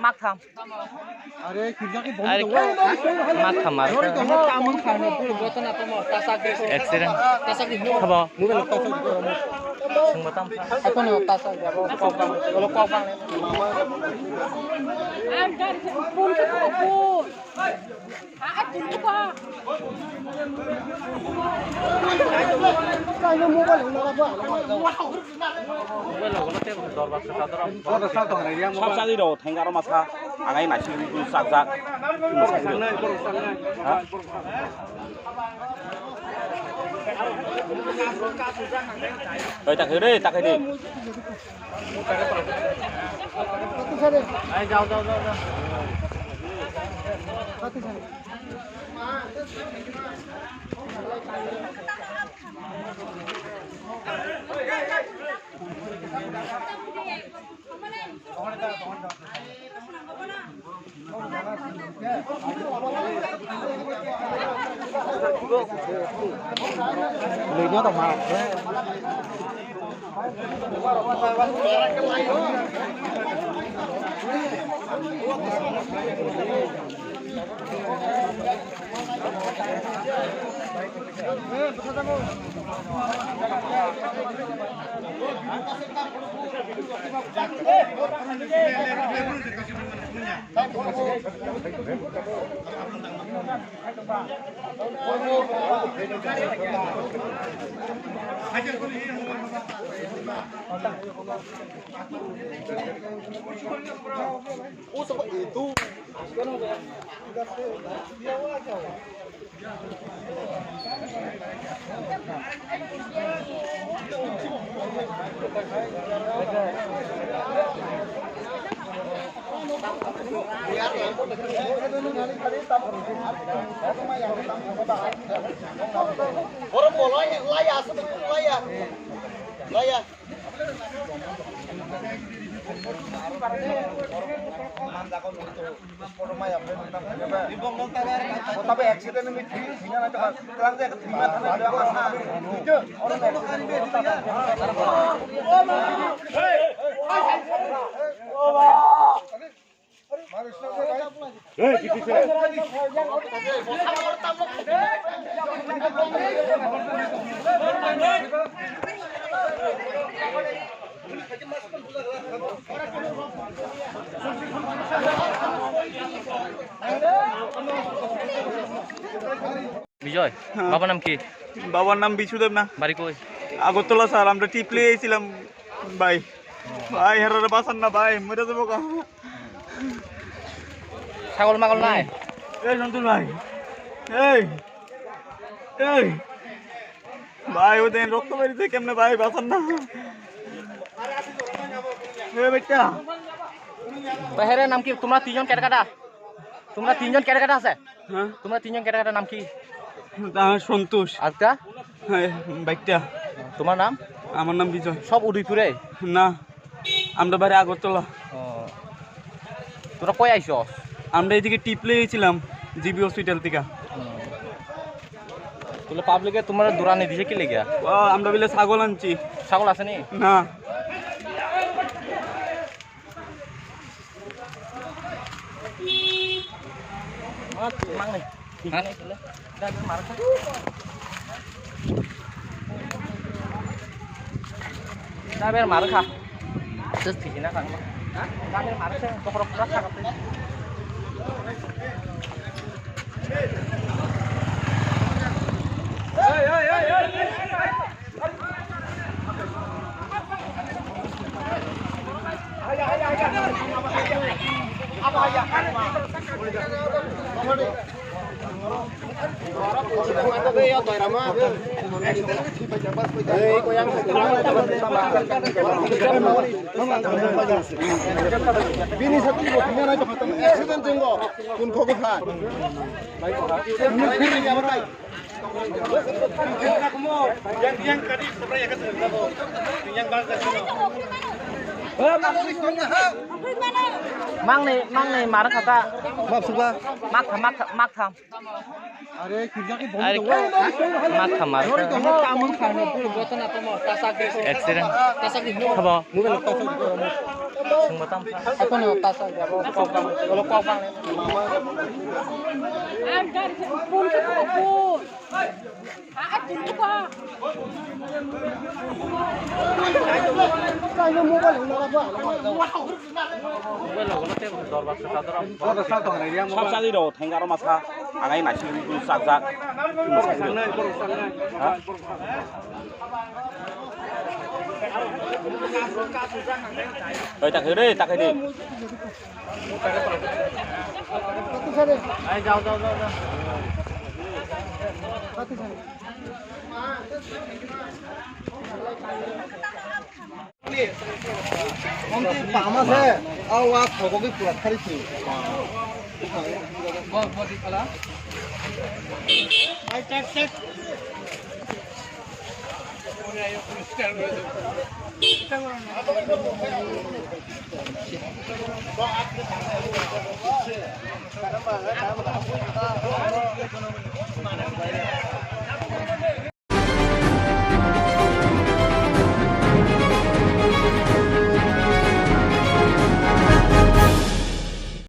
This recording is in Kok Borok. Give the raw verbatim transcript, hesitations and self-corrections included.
Maktham. Are, kirjaki bomb. Are, tongo. Maktham, maktham. Lori tongo, tamung khano. Accident. Khabo. Sungbatam. Sab chagwi rw thang aro masa angai naising rw chajak. Oi, takhai re, takhai re. Ai, jao, jao, jao, jao. Borok bo laya, laya, aswk laya. Laya. বিজয়, হ্যাঁ। বাবার নাম কি? বাবার নাম বিশু দেব না। বাড়ি কই? আগরতলা স্যার, আমরা টিপলে এসেছিলাম ভাই। ভাই, হেরারে বাঁচান না ভাই, মরে যাবো গা। ছাগল মাগল নাই? এই সন্তুল ভাই, এই, এই। ভাই, ওদের রক্ত বেরিয়েছে কেমনে ভাই, বাঁচান না। এ বেটা। বাইরে নাম কি? তোমরা তিনজন কেটে কাটা? তোমরা তিনজন কেটে কাটা আছে? হ্যাঁ। তোমরা তিনজন কেটে কাটা নাম কি? আমার সন্তোষ। আরেকটা? হ্যাঁ, বাইকটা। তোমার নাম? আমার নাম বিজয়। সব উদয়পুরে? না, আমরা বাড়ি আগরতলা। ও। তোরা কই আইছো? আমরা এদিকে টিপলে গেছিলাম জিবি হসপিটাল থেকে। হুম। তাহলে পাবলিকে তোমার দৌড়ানি দিছে কি লেগে? ও, আমরা বলে ছাগল আনছি। ছাগল আসেনি? না। Driver mar kha. Just thikina kha. Driver mar kha, bokhorok pura sakha. Bini sakni bo thangya nai tongkha, accident jengbo kun khogo kha. Mangni, mangni mar khata. Bab suba. Mak tham, mak tham, mak tham. Are, kirjaki bom. Are, mak tham mar. Accident. Khabo. Sungbo tam. Apono tasak jabo. Olo kok bang. Sab chali rok thengaro masa angai nasi guru sakjak. Ha? Oi, takhai re, takhai re. Onti pama se, awa thogo ki pura thari si.